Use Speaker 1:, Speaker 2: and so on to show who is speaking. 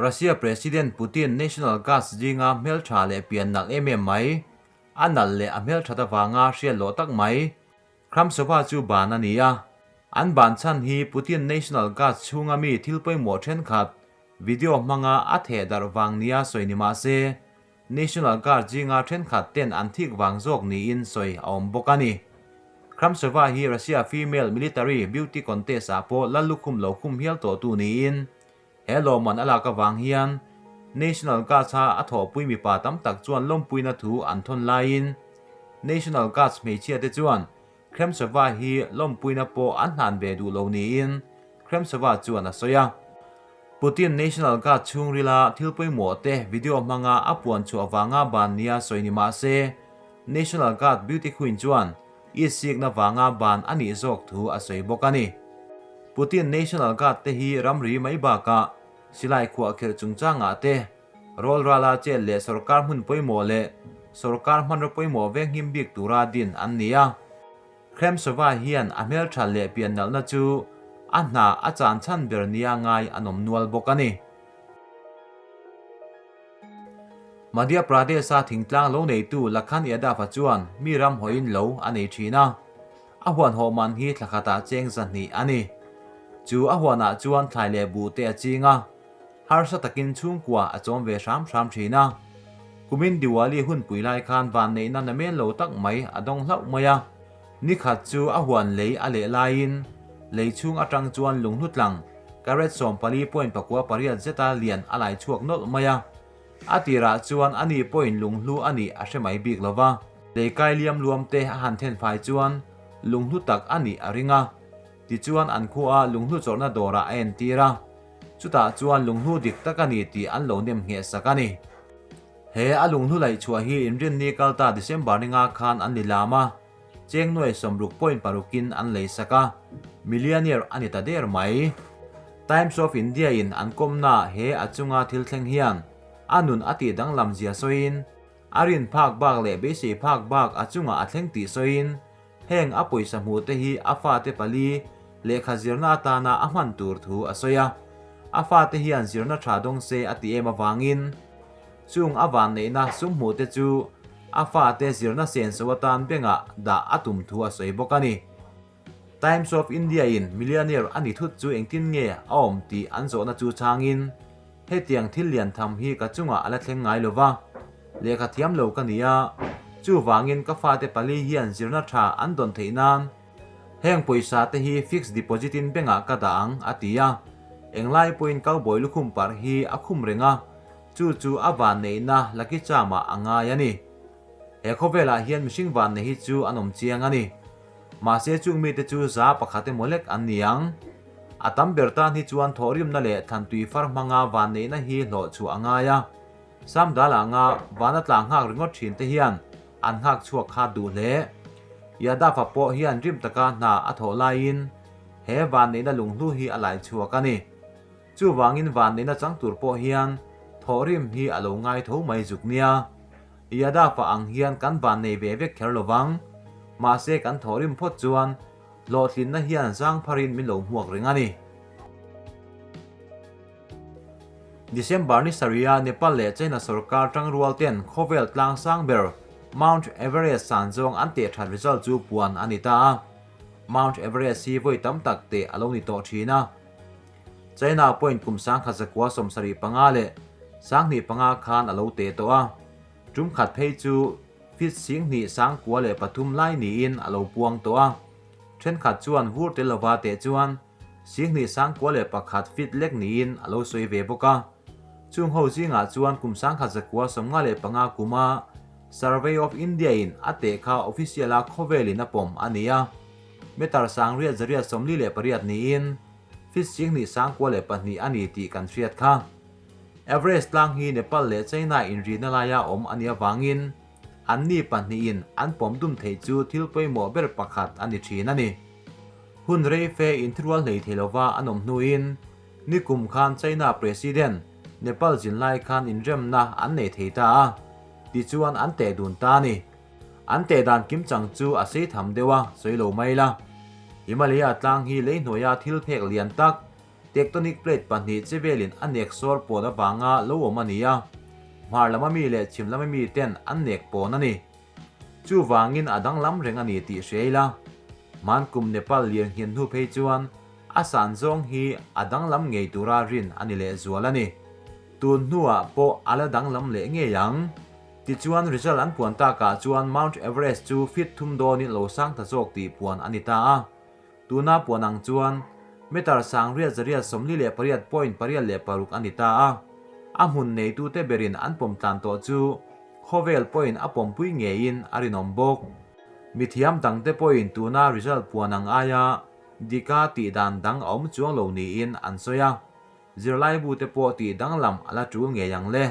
Speaker 1: Russia President Putin National Guards zinga hmeltha leh pian nalh em em mai, a nalh leh a hmelthat avanga hriat loh tak mai, Khramsova chu ban a ni a. An ban chhan hi Putin National Guards chhunga mi thil pawimawh thenkhat video hmanga a theh darh vang nia sawi ni mah se, National Guard zinga thenkhat ten an thik vang zawk niin sawi a awm bawk a ni. Khramsova hi Russia Female Military Beauty Contest ah pawh lal lukhum lo khum hial tawhtu niin, He lawmman a lak avang hian National Guards-a a thawhpui mipa tam tak chuan lawmpuina thu an thawn laiin National Guards hmeichhiate chuan Kremsova hi lawmpuina pawh an hlan ve duh lo niin Kremsova chuan a sawi a. Putin National Guard chhungrila thil pawimawhte video hmanga a puan chhuah vanga ban nia sawi ni mah se National Guard Beauty Queen chuan Itsikna vanga ban a nih zawk thu a sawi bawk a ni. Putin National Guard te hi ramri mai bakah silai khuahkhirh chungchangah te, rawlrala chet leh sorkar hmun pawimawh leh sorkar hmanraw pawimawh venghim bik tura din an ni a. Kremsova hian a hmeltha leh piannalhna chu a hna a chan chhan ber nia ngai an awm nual bawk a ni. Madhya Pradesh-a thingtlang lo neitu Lakhan Yadav-a chuan mi ram hawiin lo a nei thin a, a huan hawh man hi thla khatah cheng 200 a ni. Chu a huanah chuan thlai leh buh te a ching a, harsa takin chhungkua a chawm ve hram hram thin a. Kumin Diwali hunpui lai khan vanneihna namen lo tak mai a dawng hlauh mai a, nikhat chu a huan lei a leh laiin lei chhung atang chuan lunghlu tlang Carat 14.48 zeta lian a lai chhuak nawlh mai a, a tirah chuan ani pawhin lunghlu a nih a hre mai bik lo va. Leikai liam luam te a han then fai chuan lunghlu tak a nih a ring a, tichuan an khua lunghlu chawrhna dawrah a entir a, chutah chuan lunghlu dik tak a ni tih an lo nem ngheh sak a ni. He a lunghlu laih chhuah hi inrinni kalta December ninga khan an ni lam a. Cheng nuai 60 point parukin an lei sak a, millionaire a ni ta der mai. Times of India in an kawmna he a chunga thil thleng hian a nun a tih danglam zia sawiin, a rin phak bak leh beisei phak bak a chungah a thleng tih sawiin, heng a pawisa hmuh te hi a fate pali lehkha zirna atana a hman tur thu a sawi a. A fate hian zirna tha dawng se a ti em avangin, Chung a vanneihna sum hmuh te chu a fate zirna senso atan bengah dah a tum thu a sawi bawk a ni. Times of India in millionaire a ni thut chu engtin nge a awm tih an zawhna chu changin, Hetiang thil lian tham hi ka chungah a la thleng ngai lo va, lehkha thiam lo ka ni a, chuvangin ka fate pali hian zirna tha an dawn theih nan Heng pawisa te hi fixed deposit in bank ah ka dah ang, a ti a. Englai pawhin cowboy lukhum parh hi a khum reng a, chu chu a vanneihna lucky charm ah a ngai a ni. He khawvelah hian mihring vannei hi chu an awm chiang a ni. Mahse chung mite chu 1% emaw lek an ni ang. A tam ber tan hi chuan thawhrimna leh thlantui far hmanga vanneihna hi hlawh chhuah a ngai a. Samdal anga vana tla nghak ringawt thin te hian An nghak chhuak kha duh hle. Yadav-a pawh hian rim taka hna a thawh laiin he vanneihna lunghlu hi a lai chhuak a ni. Chuvangin vanneihna chang tur pawh hian thawhrim hi a lo ngai tho mai zuk nia. Yadav-a ang hian kan vannei ve vek kher lo vang. Mahse kan thawhrim phawt chuan hlawhtlinna hian zang pharin min lo hmuak reng a ni. December ni sarih-a Nepal leh China sorkar tangrual ten khawvel tlang sang ber Mount Everest san zawng an teh that result chu puan a ni ta a. Mount Everest hi vawi tam tak teh a lo ni tawh thin a. China point kum 1975 leh 2005 khan a lo teh tawh a. Tum khat phei chu feet 2903 lai niin a lo puang tawh a. Thenkhat chuan vur tel lova teh chuan 2901 feet lek niin a lo sawi ve bawk a. Chung ho zingah chuan kum 1995 kuma Survey of India in a teh kha official a khawvelin a pawm a ni a. Meter 8848 niin feet 2902 a ni tih kan hriat kha. Everest tlang hi Nepal leh China inrina laia awm a nih avangin anni pahnihin an pawm dum theih chu thil pawimawh ber pakhat a ni thin a ni. Hun rei fe inthirual hlei thei lova an awm hnuin nikum khan China President Nepal zin lai khan inremna an nei thei ta a, tichuan an teh dun ta a ni. An teh dan kim chang chu a sei tham deuh a, sawi lo mai la. Himalaya tlang hi lei hnuaia thil phek lian tak, Tectonic plate pahnih chevelin a nek sawr pawn avanga lo awm a ni a, hmar lama mi leh chhim lama mi ten an nek pawn a ni. Chuvangin a danglam reng a ni tih hria ila, hmankum Nepal lirnghin hnu phei chuan a san zawng hi a danglam ngei tura rin a ni lehzual a ni. Tun hnuah pawh a la danglam leh ngei ang. Tichuan result an puan takah chuan Mount Everest chu feet thum dawnin lo sang ta zawk tih puan a ni ta a. Tuna puan ang chuan meter 848 point 86 a ni ta a. A hmun neitute berin an pawm tlan tawh chu khawvel pawhin a pawmpui ngeiin a rinawm bawk. Mithiam dangte pawhin tuna result puan ang aia dika tih dan dang a awm chuang lo niin an sawi a. Zirlaibute pawh tih danglam a la tul ngei ang le.